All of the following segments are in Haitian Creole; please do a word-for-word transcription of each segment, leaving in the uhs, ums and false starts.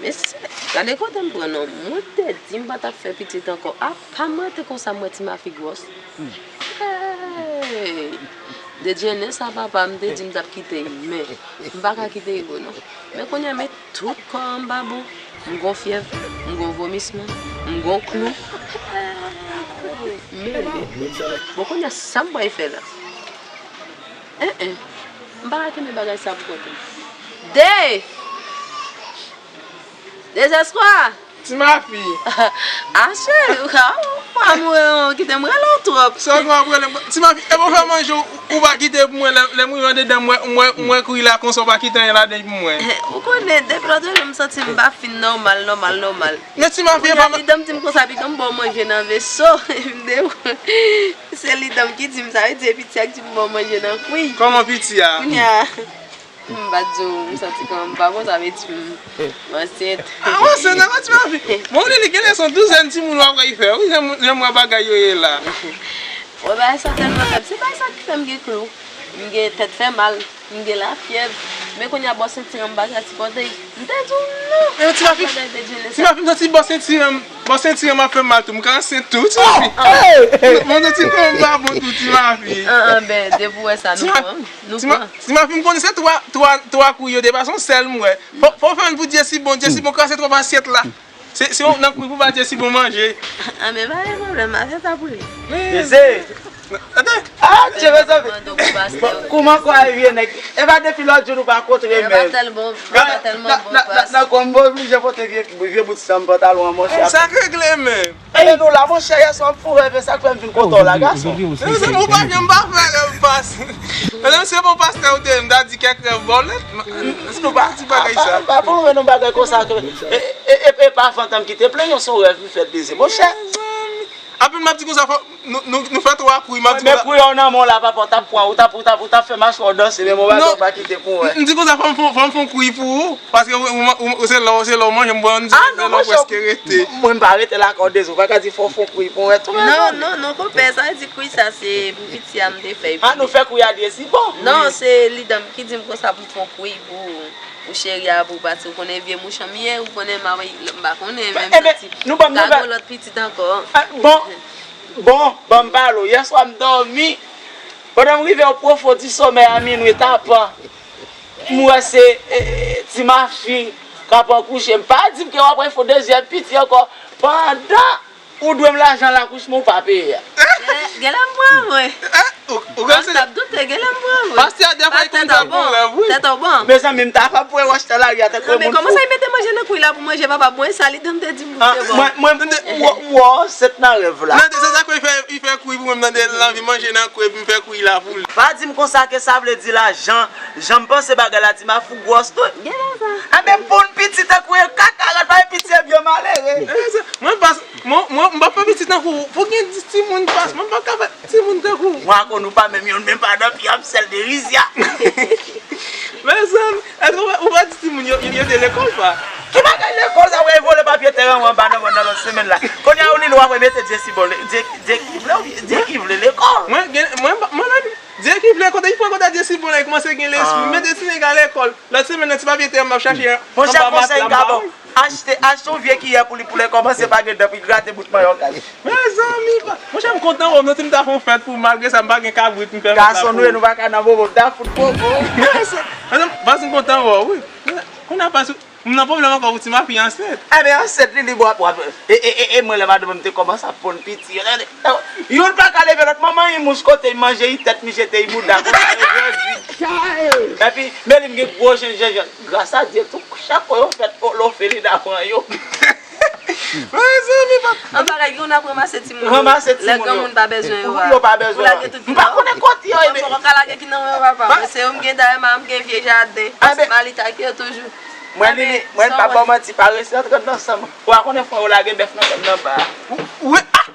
Mesye, gade kote m pran non. Mwen te di m pa t ap fè pitit ankò. Apa m rete konsa, m wè Ti Mafi gwòs. Hey! Dejennen sa, papa, m te di m t ap kite l, men m pa ka kite l vre non. Men kounye a, men tout kò anba bon. M gon fyèv, m gon vomisman, m gon klou. Men, bon, kounye a, sa m pral fè la? En, en. M pa ka kenbe bagay sa pou kont mwen. De! Dezespwa! Ti Mafi. Ache, ou pa mwen, kite m rele w twòp. Sa w ap rele m? Ti Mafi, e bon fè manje ou, ou pa kite pou mwen lè, lè m rive andedan, m wè, m wè, m wè kwi la konsa, ou pa kite anyen ladan pou mwen. Ou konnen, depi lòt jou m santi m pa fin nòmal, nòmal, nòmal. Men Ti Mafi, e pa. Kounye a, lidan m di m konsa, piga m ba w manje nan veso. M de-, se lidan m ki di m sa, vle di e piti a ki di m ba w manje nan kwi. Kòman piti a? Kounye a. M pa t di w, m santi kòman m pa konsa, vle di m, m ansent. A, w ansent, nan Ti Mafi. Bon, li, li genlè se yon douzèn timoun w ap fè, wi, jan m, jan m wè bagay yo ye la. Wè, bagay sa tèlman fèb. Se bagay sa ki fè m gen klou. M gen tèt fè mal. M gen lafyèv. Men kounye a, bò senti an m pa ka sipòte. M te di w non. E, Ti Mafi, bagay dejennen sa. Ti Mafi, m santi bò senti an m, bò senti an m ap fè m mal tou. M ka ansent tou, Ti Mafi. Mwen santi kò m pa bon tou, Ti Mafi. An, an, ben, depi w wè sa, nou pran. Nou pran. Ti Mafi, m konnen se twa, twa, twa kwi yo te pase, yon sèl m wè. Fò, fò w fè youn pou Dye si bon, Dye si bon, krase twòp asyèt la. Se, se yon nan kwi pou ba Dye si bon manje. A, men pa gen pwoblèm, m a fè sa pou li. Eze! Tande! A, Dye mezanmi! Kouman kwa e vye nèg? E pa depi lòt jou nou pa kontre menm. Yo pa tèl bon, yo pa tèlman bon pas. Nan konbo oblije pote vye, vye bout san pantalon an, monchè. Sa k regle menm? E nou la, monchè, yèswa m fou rève, sa k fè m vin kontan w la, gason. Mezanmi, ou pa janm pa fè rèv pase. Mezanmi, se bon pastè ou te ye, m ta di kèk rèv ba w lèt. Nou pa di bagay sa. Pa, pa, pa, pa, pa, non, bagay konsa ke, e, e, e, e pa fantan m ki te plenyen, se yon rèv m fè, Dezi, monchè. Apre m ap di konsa, fò, nou, nou, nou fè twa kwi, m ap di konsa. Men kwi an nan men w la, papa, w t ap pran, ou t ap, ou t ap, ou t ap fè machwa w danse, men m bagay ou pa kite pou wè. M di konsa, fò m fè, fò m fè yon kwi pou ou. Paske ou, ou, ou, ou se lè, se lè w manje m pran, m di, ah, non, lè w prèske rete. Mwen, m pa rete lakay w, Dezi, ou pa ka di fò w fè yon kwi pou mwen tou, mezanmi. Non, non, non, konpè, sa vle di kwi sa, se pou piti a m te fè l pou li. Ah, nou fè kwi a Dezi, bon. Non, se lidan m ki di m konsa pou m fè yon kwi pou, pou cheri a, pou pati, ou konnen vye mouch an m ye, ou konnen m, m pa konnen, men m santi m ka gen lòt pitit ankò. Ah, bon, bon, ban m pale w, yèswa m dòmi, pandan m rive o pwofon di somèy a minwi tapan. M wè se, e, e, Ti Mafi k ap akouche. M pa di m ke w ap refè dezyèm piti ankò. Pandan ou dwe m lajan lakouchman, ou pa peye a. Gen, genlè m pran, mwen. Ou, ou gen se. M t ap doute, genlè m pran, mwen. Pastè a defwa li konn fè bon rèv, wi. Tèt ou bon. Mezanmi, m ta kapab wè wòch nan lari a tankou moun fou. Men kòman sa, li mete manje nan kwi la pou manje, papa? Mwen, sa li te di m pou se bon. Mwen, mwen, m wè w ansent nan rèv la. Non, se sa k fè, li fè kwi pou mwen, m tande l anvi manje nan kwi, epi m fè kwi la pou li. Pa di m konsa ke sa vle di lajan. Jan m panse bagay la, Ti Mafi gwòs tou. Genlè sa. Anben, poun piti tankou yon kakarat, pa yon piti, se byen malere. Mwen pas, mwen, mwen, m pa fè piti tankou ou. Fò gen dis timoun pas, mwen pa ka fè timoun tankou ou. Mwen ak ou, nou pa menm youn, menm pa nan pye, ap sèl de rizya. Mezanmi, èske ou pa, ou pa di timoun yo, yo, yo te lekòl pa? Ki bagay lekòl sa, ou vole papye teren anba nan mòn nan lòt semèn la? Kounye a, ou li lwa, mwen mete Dye si bon, Dye, Dye ki vle, Dye ki vle lekòl. Mwen, gen, mwen, mwen, Dye ki vle, kote, kote Dye si bon la, li kòmanse gen lespri. Men destine ka lekòl. Lòt semèn nan, ti papye tè m ap chache anba matla m pa wè. Monchè, konsèy m ka ba w. Achte, achte yon vye kiyè pou li, pou lè kòmanse pa gen dan pou li grate bout manyòk la. Mezanmi, monchè, m kontan wè w, m santi m ta fè yon fèt pou w, malgre sa, m pa gen kabrit, m fè fèt la pou ou. Gason nou ye, nou pa ka nan bobo, m ta fout bobo. Mezanmi, pas m kontan wè w, wi. Kounye a pas, m nan pwoblèm ankò pou Ti Mafi ansent. Enben, ansent li, li, w ap, w ap, e, e, e, e mwen, lè madanm mwen te kòmanse ap ponn piti, youn pa ka leve lòt, manman, li mouch kote, li manje, li tèt, li jete, li bouda, konsa yo grandi. Epi, men li, m gen gwo jènjèn, jènjèn. Gras a Dye, tou, chak fwa yo fèt, o, lofelina pran yo. Mezanmi, papa. An bagay, gen w ap ranmase timoun yo. Ranmase timoun yo. Lè granmoun pa bezwen yo a. Yo pa bezwen. Ou lage tout. M pa konnen kote yo ye. Mwen poko ka lage ki nan men papa. Mwen se yo m gen dayè, m gen vye jaden. Mali tak yo toujou. Mwen, Lili, mwen pa ba w manti, parese antre nan san m. Ou pa konnen fwa yo lage bèf nan tèt nan ba a. Wi, ah!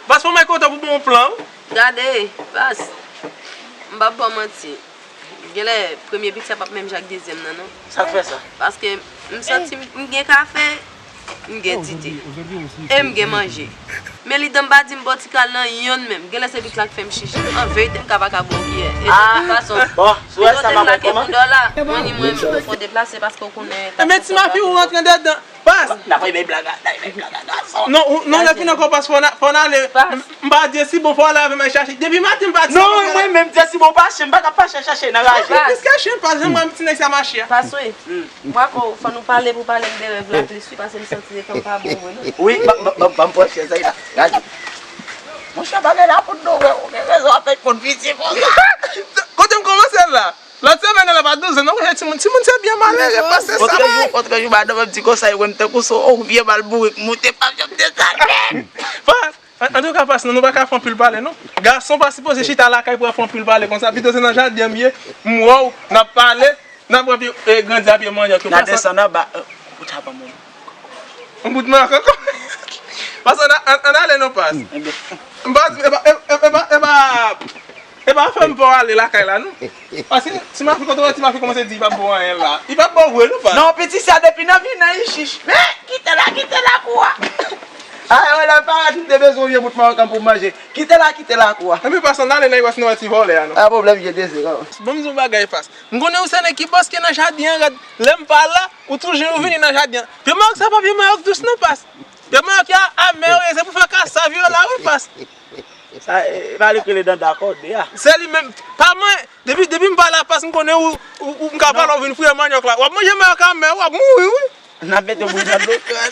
Pas, fò mwen kontan pou bon plan. Gade, pas. M p ap ba w manti. Genlè, premye piti a p ap menm jan ak dezyèm nan, non. Sa k fè sa? Paske m santi m, m gen ka fè M gen tite. E m gen manje. Men Lidan pa di m bò ti kal nan yonn menm. Genlè se lik la k fè m chichi. An verite, m ka pa ka bon kiyè. E de tout fason, bon, si w wè sa m ap fè kòman? Mwen ni mwen menm, fò deplase paske w konnen. Enben, ti mafi, ou rantre dedan. Pas. N ap bay blaga, n ap bay blaga, gason. Non, ou, non, lè fini ankò, pas, fò n a-, fò n ale. M, m pa di si bon, fò ale avè m al chache. Depi maten, m pa di si bon. Non, mwen menm, di si bon, pa chen, m pa ka pa chen chache nan raje. Pas. Pas, jan mwen, ti nèg sa mache a. Pas, wi. Mwen ankò, fò nou pale pou pale m de rèv la plis, wi, paske m santi letan m pa bon vre, non. Wi, ban, ban, ban, ban m pran chèz la. Gade. Monchè, bagay la pou nou wè, ou gen rezon, ap fè moun piti konsa. Kote m kòmanse la? Lòt semèn nan, la pa douz an, non, timoun, timoun se byen malere, pas se sa. Otrejou, otrejou, madanm ap di konsa, e wè m tankou se yon vye bal bourik moute, pa janm desann. An, antouka, pas, non, nou pa ka fè anpil pale, non. Gason pa sipoze chita lakay pou ap fè anpil pale konsa. Pito se nan jaden an m ye, m wè w, n ap pale, n ap wè pye, e, grandi a pye manyòk yo. N a desann anba, e, ou ta ban mwen. Yon bout mank ankò. Pas, ann, ann, ann ale non, pas. M pa, e pa, e, e, e pa, e pa, e pa fè m pa w ale lakay la, non. Paske ti mafi, kote w wè ti mafi kòmanse di li p ap ba w anyen la. Li p ap ba w vre, non, pas. Non, piti sa depi nan vin nan li chich. Men, kite la, kite lakou a. A, wè, la, parèt m te bezwen yon vye bout mank pou m manje. Kite la, kite lakou a. Enben, pas, ann ale nan li, paske nou wè ti vòlè a, non. Pa pwoblèm, je dezire. Bon, m di yon bagay, pas. M konnen ou se nèg ki bòske nan jaden an, rèd. Lè m pa la, ou toujou vini nan jaden an. Pye manyòk sa pa pye manyòk dous, non, pas. Pye manyòk ya amè, wi, se pou fè kasav yo la, wi, pas. Sa, e, pa li k rele danda kòde a. Se li menm. Pa mwen, depi, depi m pa la, pas, m konnen ou, ou, ou m ka pale, w vin fouye manyòk la. W ap manje manyòk amè, w ap mouri, wi. N ap mete bouch nan do kran.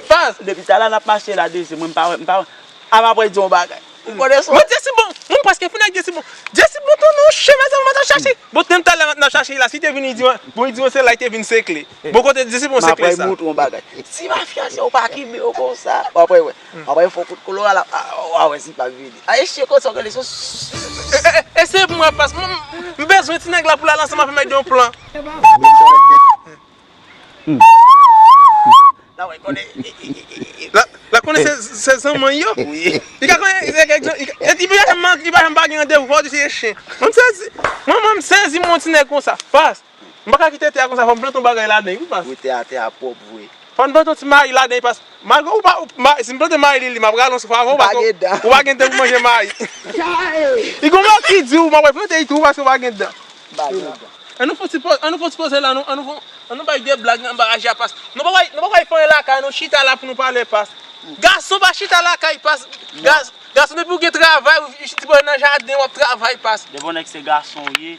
Pas. Depi talè n ap mache la, de se mwen, m pa wè, m pa wè. A m ap di yon bagay. Ou konnen sa. Mwen, Jesibon, mwen prèske fin ak Jesibon. Jesibon tounen yon chen, mezanmi, mwen t ap chache. Bon, te m talè nan chache la, si te vin, li di mwen, bon, li di mwen se la, li te vin sekle. Bon, kote Jesibon sekle sa? M ap montre yon bagay. Si mafya se ou pa kenbe yo konsa, w ap wè, w ap wè fò kout kolora la, w ap wè si pa vini. A, e chen konsa, w gade sou. E, e, e, e se mwen, pas, mwen, m bezwen ti nèg la pou l al ansanm avè m ak yon plan. La, wè, konnen. La, la konnen se, se zanmann yo. Wi. Li ka konnen, li ka, li ka, li pa janm, li pa janm pa gen randevou, fò w di se chen. Mwen, m sezi, mwen, mwen, m sezi, mwen, ti nèg konsa. Pas. M pa ka kite tè a konsa, fò m plante yon bagay ladan, wi, pas. Wi, tè a, tè a pwòp, vre. Fò m plante yon ti mayi ladan, pas. Malgre ou pa, ou, ma, si m plante mayi, li, li, m ap rale yon souf avè w, paske ou pa gen dan pou manje mayi. Li gon mò ki di w, m ap plante li tou, paske ou pa gen dan. M pa gen dan. An nou fouti poze, an nou fouti poze la, nou, an nou, an nou bay de blag anba raje a, pas. Nou pa bay, nou pa bay fanyen lakay, nou chita la pou nou pale, pas. Gason pa chita lakay, pas. Gas-, gason depi w gen travay, ou chita nan jaden, w ap travay, pas. Depi w nèg se gason w ye,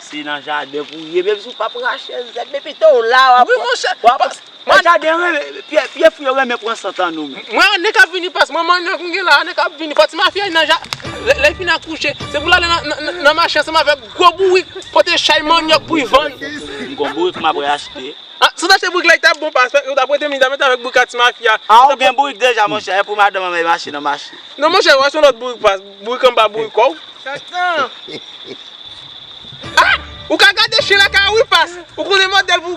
se nan jaden pou w ye, menm si w p ap rache zèb, men pito w la, w ap, wi, monchè, w ap, pas, mwen, jaden renmen, pye, pye fou yo renmen pran sant an nou menm. Mwen, ane k ap vini, pas, mwen, manyòk m gen la, ane k ap vini, fò ti mafya nan ja-, lè, lè l fin akouche, se pou l ale nan, nan, nan, nan mache ansanm avèk gwo bourik, pote chay manyòk pou l vann. M gon bourik m ap reyachte. A, si w t achte bourik la, li t ap bon, pas, ou t ap rete, men, avèk bourik a ti mafya. A, ou gen bourik deja, monchè, e pou madanm an bay mache nan mache. Non, monchè, w achte yon lòt bourik, pas, bourik anba bourik kò w. Tonton! A! Ou ka gade chen lakay ou, wi, pas. Ou konnen modèl pou,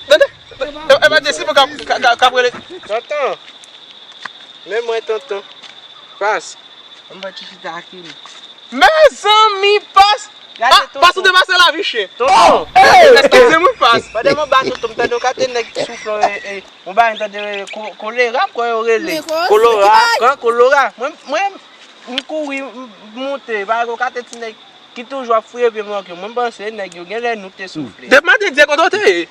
tande? E, e pa Jesibon k ap, k ap, k ap rele. Tonton. Men mwen, tonton. Pas. Mwen pa ti chita ak li. Mezanmi, pas. Gade, a, tonton. Pas, ou te pase lavi chen. Tonton. Oh, hey! Eskize mwen, pas. Pandan mwen ba tonton, m tande yon kate nèg soufle, e, e, yon bagay, m tande, ko-, kolera, m kwè yo rele. Kolora. Kò, kolora. Mwen, mwen, M kouri, m, m monte, pa gen kate ti nèg ki toujou ap fouye pye manyòk yo. Mwen m panse nèg yo genlè nou te soufle. Depi maten, di kote w te ye?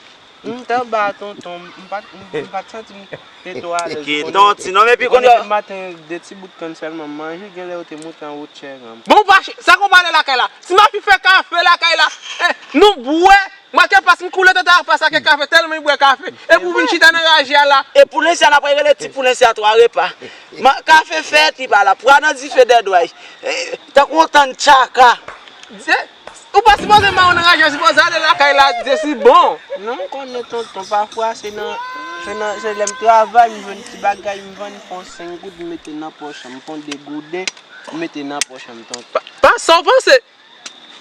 M t anba, tonton, m pa t, m, m pa t santi m te twò alèz. Ki tonton, non, epi kounye a. Depi maten, de ti bout kann sèlman m manje, genlè yo te moute anwo tchè an. Bon, pa ch-, sa k ou pale lakay la? Ti mafi fè kafe lakay la. Eh, nou bwè. Mwen ke pas m koule tèt a pas ak kafe tèlman li bwè kafe. Epi w vin chita nan raje a la. E pou lensè a, n ap rele ti pou lensè a twa repa. Ma-, kafe fèt, li pa la. Pwa nan dife dèdway. E, tankou yon tann tchaka. Dye, ou pa sipoze mawon nan raje a, ou sipoze ale lakay la, Jesibon. Non, m konnen tonton, pafwa se nan, se nan, se lè m travay, m jwenn ti bagay, m vann, m fè yon senk goud, m mete nan pòch an, m fè yon de gouden, m mete nan pòch an, tonton. Pa, pa sa w panse.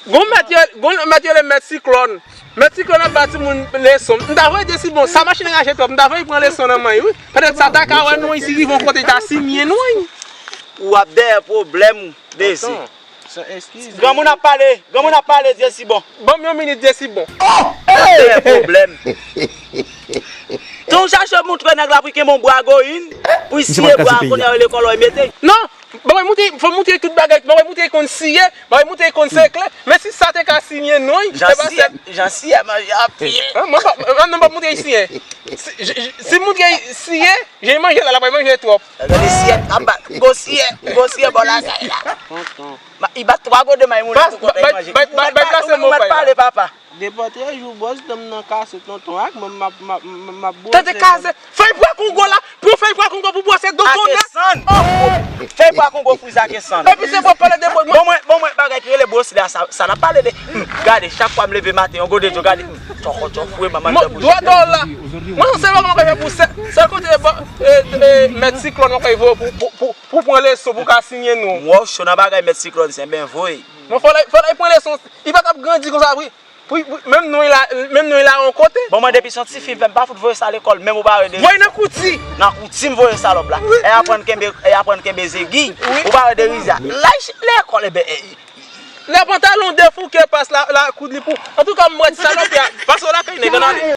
Gon mèt yo, gon mèt yo rele mèt siklòn. Mèt siklòn ap ba timoun leson. M ta voye Jesibon, sa machin raje twòp, m ta voye pran leson nan men l, wi. Petèt sa ta ka wè nou isi rive yon kote, li ta simye nou, wi. Ou ap dèyè pwoblèm, Dezi. Tonton, san eskize. Granmoun ap pale, granmoun ap pale, Jesibon. Ban m yon minit, Jesibon. Ou ap dèyè pwoblèm. Tonm chache moutre nèg la pou l kenbe yon bwa goyin, pou l siye bwa a, kounye a yo lekòl, yo mete. Non, bagay moutre, fò moutre tout bagay, bagay moutre konn siye, bagay moutre konn sekle. Men si sa te ka siye non, jan siye, jan siye manje anpil. Mwen pa, mwen pa moutre siye. Si, si moutre siye, jan manje la, l ap manje twòp. Gade siye, ap bat, gwo siye, gwo siye bò lakay la. Tonton. Ma, li bat twa gode may moun pou kontan manje. Bay, bay, bay, bay plas mwen, pale, papa. Depi trè jou bòs dòm nan kase tonton ak mwen m ap, m ap, m ap bwose. Tande kase, fèy pwa kongo la, pou fèy pwa kongo pou bwose don tonton. Ake sann. Fèy pwa kongo frize ake sann. Epi se pou pale de bwose. Bon mwen, bon mwen bagay ki rele bwose la, sa, sa n ap pale de. Gade, chak fwa m leve maten, yon gode dlo, gade. Tchòkò tchòkò fwe manman. Dwa dò la. Mwen se pa kòman fè pou sèl, sèl kote mèt siklòn mwen kay voye pou, pou, pou, pou pran leson, pou ka siye non. Mwen cho nan bagay mèt siklòn, se ben voye. Mwen fò l, fò l pran leson, li pa t ap grandi konsa vre. Pou, pou, menm non la, menm non la yon kote. Bon, mwen depi son tifi m fè m pa fout voye sa lekòl, menm ou pa wè de. Voye nan kouti. Nan kouti m voye salòp la. E aprann kenbe, e aprann kenbe zegi. Ou pa wè de riza. Laj lekòl, e ben, e, lè pantalon defouke pas la, la koud li pou. Antouka, m wè ti salòp ya. Pase w lakay nèg, ann ale.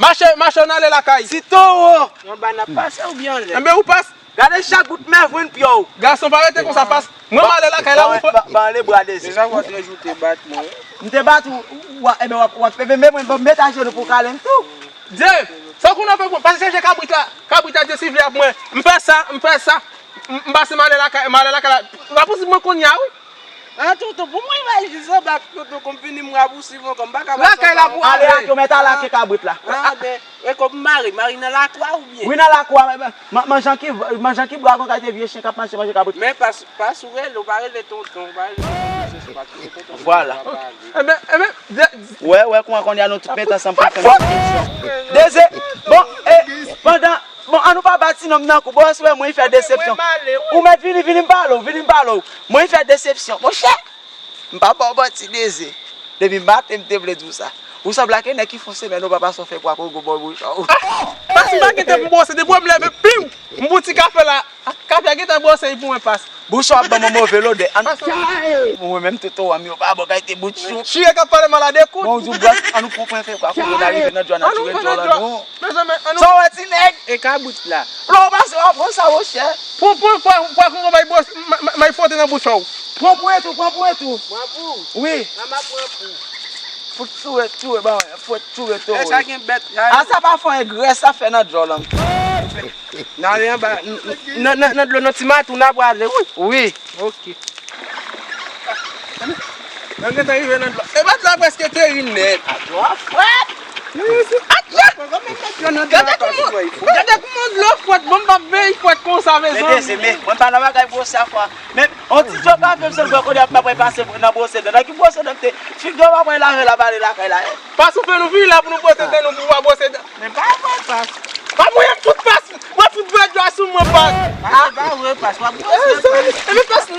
Mache, mache, ann ale lakay. Ti towo. Anba n ap pase oubyen anlè? Enben, ou pas. Gade chak bout men vwenn pye w. Gason pa rete konsa pas. Mwen m ale lakay la ou fè. Ba, ba, ba, le bra Dezi. Deja w trè jou te bat mwen. M te bat ou, ou, enben w ap, w ap, enben men mwen, bon, met ajenou pou w kale m tou. Dye, sa w konn ap fè pou mwen, pase chèche kabrit la, kabrit la te sivle ap mwen. M fè sa, m fè sa. M, m pase m ale lakay, m ale lakay la. Rapousib mwen kounye a wi. Ah, tonton, pou mwen imajine sa bak tonton konn vini m rapousib ankò, m pa ka pase lakay la pou ale. Ale ak yo, mèt ale ak kabrit la. Ah, ben, e kòb mari, mari nan lakwa oubyen? Wi, nan lakwa, men, men, men, men jan ki, men jan ki bwa gon kalite vye chen k ap mache manje kabrit. Men pa, pa sou rele, ou pa rele tonton, ou pa rele tonton, se pa tonton, tonton. Vwala. Enben, enben, wè, wè, kouman kounye a nou tout met ansanm pou fè yon desepsyon. Dezi, bon, e, pandan Bon, an nou pa bat ti nonm nan kou. Bon, si w wè mwen fè desepsyon. Ou mèt vini, vini m pale w, vini m pale w. Mwen fè desepsyon. Monchè, m pa ba w manti, Dezi. Depi maten m te vle di w sa. Ou sanble ak nèg ki fè yon semèn ou pa pase w fè pwa kongo bò bouch ou. Pas m pa gentan pou bwose, depi w wè m leve, plim! M bouti kafe la. Kafe a gentan bwose, li pou mwen pas. Bouch ou ap ban mwen move lodè. An, mwen menm tonton an m yo pa bon kalite bouch ou. Chire k ap pale malad ekout. Bon, ou di w bwòs, an nou pran pwen fè pwa kongo n a rive nan djò natirèl djò lan nou. Mezanmi, an nou. Sa w wè ti nèg? E kabrit la. Lè w pase w ap pran sa monchè. Pran pwen, pran, pran kongo bay bwòs, may fwote nan bouch ou. Pran pwen tou, pran pwen tou. Pran pou. Wi. Nan m ap pran pou. Fout toure, toure, ban mwen, fout toure, toure. E sa gen bèt. A sa pa fè yon grès, sa fè nan djò lan. N ale anba, n, n, nan, nan, nan dlo, nan ti matou, n a prale, wi. Wi. Ok. Nan gentan rive nan dlo. E ba dlo a prèske teri nèt. A dlo a frèt. Atya! Gade kouman, gade kouman dlo frèt, bon, m p ap veye frèt konsa, mezanmi. Men, men, mwen pa nan bagay bwose a fwa. Men, yon ti dlo kafe, m sot bwè kounye a, m pa pral pase nan bwose dan. Nan ki bwose dan m te? Figi w pa pral lave la, pale lakay la, e. Pas ou fè nou vini la pou nou bwose dan nou, pou w pa bwose dan. Men pa vre, pas. Pa mouye m fout pas. Mwen fout vè djwa sou mwen, pas. Pas, se pa vre, pas. W ap bwose, pas. Epi pas,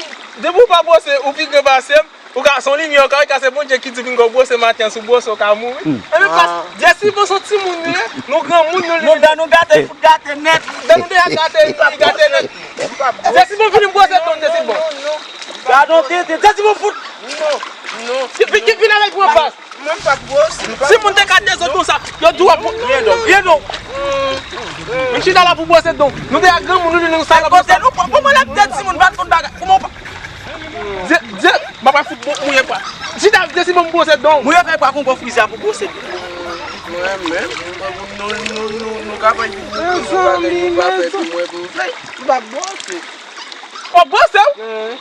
depi w pa bwose, ou pi gran pase m. Ou ka, se yon limyè, ou ka wè, ka se Bondye ki di w vin gwo bwose maten an, si w bwose, ou ka mouri. Epi pas, Dezi bon se yon timoun li ye, nou granmoun, nou li. Nou dan nou gate, fout gate nèt. Dan nou deja gate, li gate nèt. Dezi bon vini m bwose don, Dezi bon. Gadon tete, Dezi bon fout. Non, non. Vin, vin, vin avèk mwen, pas. Mwen pa t bwose. Si moun te ka dezòd konsa, yo di w ap bwose. Ryen non. Ryen non. M chita la pou bwose don. Nou deja granmoun, nou, nou salòp. Kote nou, kòman l ap de timoun, pa t konn bagay? Kòman w pa. Dye, Dye, m ap fout bon, mouye pa. Chita, Dezi bon m bwose don. Mouye fè pwa kongo frize a pou bwose don. Mwen menm, nou, nou, nou, nou ka fè ti bwose, nou pa fè ti mwen pou m fè. M pa bwose. W ap bwose w?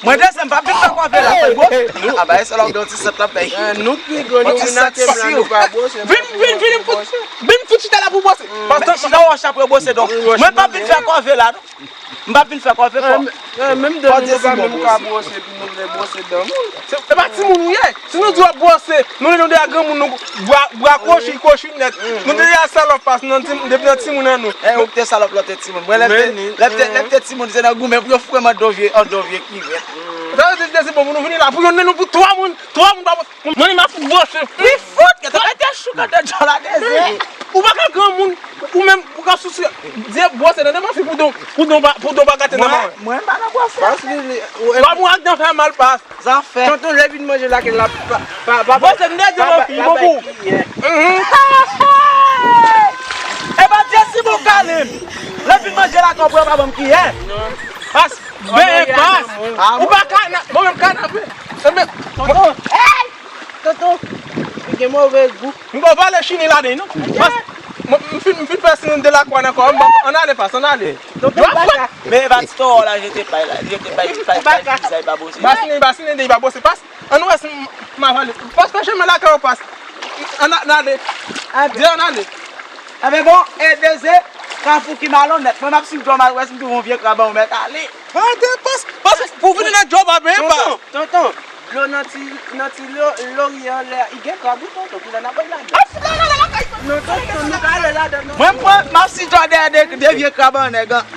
Mwen de se m p ap vin fè kòve la, fè bwose. A ba, e sèl w ap gen yon ti sèt la pèy. Nou pi gran, nou vin nan tem la, nou pa bwose. Vin, vin, vin, vin fout, vin fout chita la pou bwose. Pandan chita w ap bwose don. Mwen p ap vin fè kòve la, non. M p ap vin fè kòve fò. Menm de nou pa menm ka bwose, epi nou vle bwose dan moun. Se, e pa timoun ou ye. Si nou di w ap bwose, nou, nou deja granmoun, nou bwa, bwa kwochi, kwochi nèt. Nou deja salòp pas, nan ti, depi nan timoun an nou. E ou ki te salòp lè w te timoun. Mwen lè m te, lè m te, lè m te timoun, se nan goumen pou yo foure m anndan vye, anndan vye kivèt. Sa vle di, se bon pou nou vini la, pou yonn nan nou, pou twa moun, twa moun pa bwose. Mwen, m ap fout bwose. Li fout, gentan mete chou anndan djòl la, Dezi. Ou pa ka granmoun, ou menm, ou ka souse. Dye bwose nan, nan, fi pou don, pou don pa, pou don pa gate nan mwen. Mwen, mwen pa nan bwose. Pas li, li, ou, pa mwen ak dan fè mal, pas. Zafè. Tonton, lè vin manje lakay la, pa, pa, pa, bwose, m te di, pa, pa, pa bay kiyè. E pa Dezi bon. Jelato pou yo pa ban m kiyè. Pas, ben, pas. Ou pa ka nan, mwen menm kanapé. Tonton, hey! Tonton, li gen move gou. M gon vale chini ladan, non. Pas, mwen, m fin, m fin fè sinon de la kwa nan kò m, bon, ann ale, pas, ann ale. Tonton, baka. Men Batistò la, jete pay la, jete pay, pay, pay, pay, pay, pa bose. Pas, ni, pas, ni, de, pa bose, pas. Ann wè si m, m avale. Pas, fè chemen lakay ou, pas. Ann a-, ann ale. Di ann ale. Anben bon, e dezye, Kafou ki malonèt. Mwen, m ap siv djòl, m al wè si m twouve yon vye krab an, ou mèt ale. Pas, pas, pou vini nan djòl, pa benyen pa. Tonton, tonton, dlo nan ti, nan ti lo-, lorye anlè, i gen krab, wi, tonton, kilè n ap al ladan? Ap fout la, la, la, la, kay. Non, tonton, nou ka ale ladan, non. Mwen, m pran, m ap siv djòl dèyè de, de vye krab an, nèg an.